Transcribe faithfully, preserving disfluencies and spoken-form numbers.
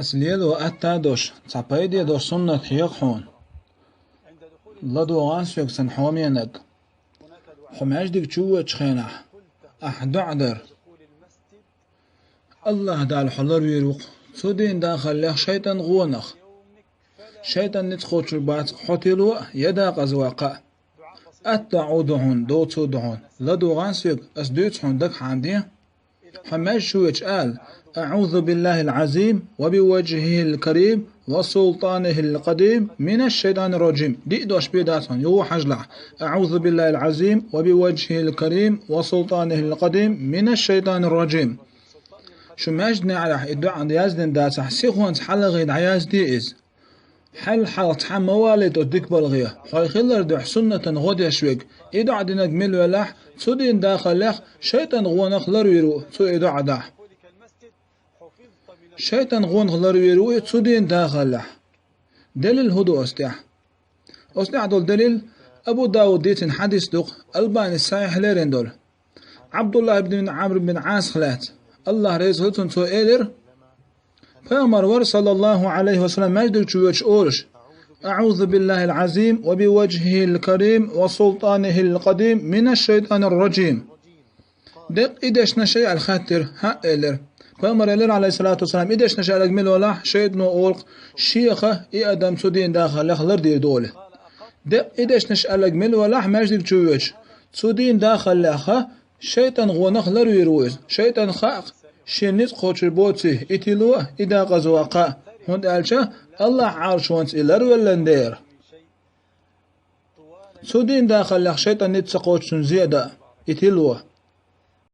Ас лело атта а долуш, цхьа пайде долуш суннат хьеха хьуна. ЛадогӀан соьга сан хьоменаг. Хьо маьждиг чу воьдучу хенахь, ахь доӀа дара. АллахӀ Дала хьо ларвийр ву-кх цу дийнан дахаллех шайтӀан гӀонах. ШайтӀан ницкъ кхочур бац-кх хьо тило а, я дакъаза ваккха а. Атта доӀа ду хьуна, доцу а ду хьуна, ладогӀан соьга, ас дуьйцу хьуна, дагахь хьан де. Хьо маьждиг чу воьдуш ала: أعوذ بالله العظيم وبوجهه الكريم وسلطانه القديم من الشيطان الرجيم. Диъ дош бен дац хьуна, юха хьажалахь: أعوذ بالله العظيم وبوجهه الكريم وسلطانه القديم من الشيطان الرجيم. Шу маьждигехь и доӀа яздина дацахь, сихонца хьалхе дӀаязде иза. Хьал хьалха цхьа ма валийта оцу дика балхе. Хьо хилар дуьхьа суннатан гӀо деш верг, и доӀа динарг мила велахь, цу дийнан дахаллех шайтӀан гӀонах ларвийр ву цо и доӀа дахь. ШайтӀан гӀонах ларвийр ву и цу дийнан дахаллех. Делил хӀун ду оцу тӀехь? Оцу тӀехь долу делил Абу Дауд дийцина хьадис ду-кх, Албанис сахьихь лерина долу. ӀабдуллахӀ ибн Ӏамр бин Ӏасах лаьцна, АллахӀ реза хуьлда цунна, цо элира: Пайхамар вара, саллаллахӀу Ӏалайхи ва саллам, маьждиг чу воьдуш олуш: أعوذ بالله العظيم وبوجهه الكريم وسلطانه القديم من الشيطان الرجيم. Деккъа и дешнаш ай аьлла хаьттира, хӀаъ, элира. Пайхамар элира, Ӏалайхиссалату вассалам, и дешнаш аьлларг мила валахь, шайтӀано олу-кх шеха и адам цу дийнан дахаллех лардийр ду олий. Деккъа и дешнаш аьлларг мила валахь, маьждиг чу воьдуш, цу дийнан дахаллеха шайтӀан гӀонах ларвийр ву иза. ШайтӀан хаьа-кх шен ницкъ кхочур боций и тило а, и дакъаза ваккха а, хӀунда аьлча АллахӀ Ӏаршонца и ларвеллан дера. Цу дийнан дахаллех шайтӀан ницкъ ца кхочу цунна зе а дан, и тило.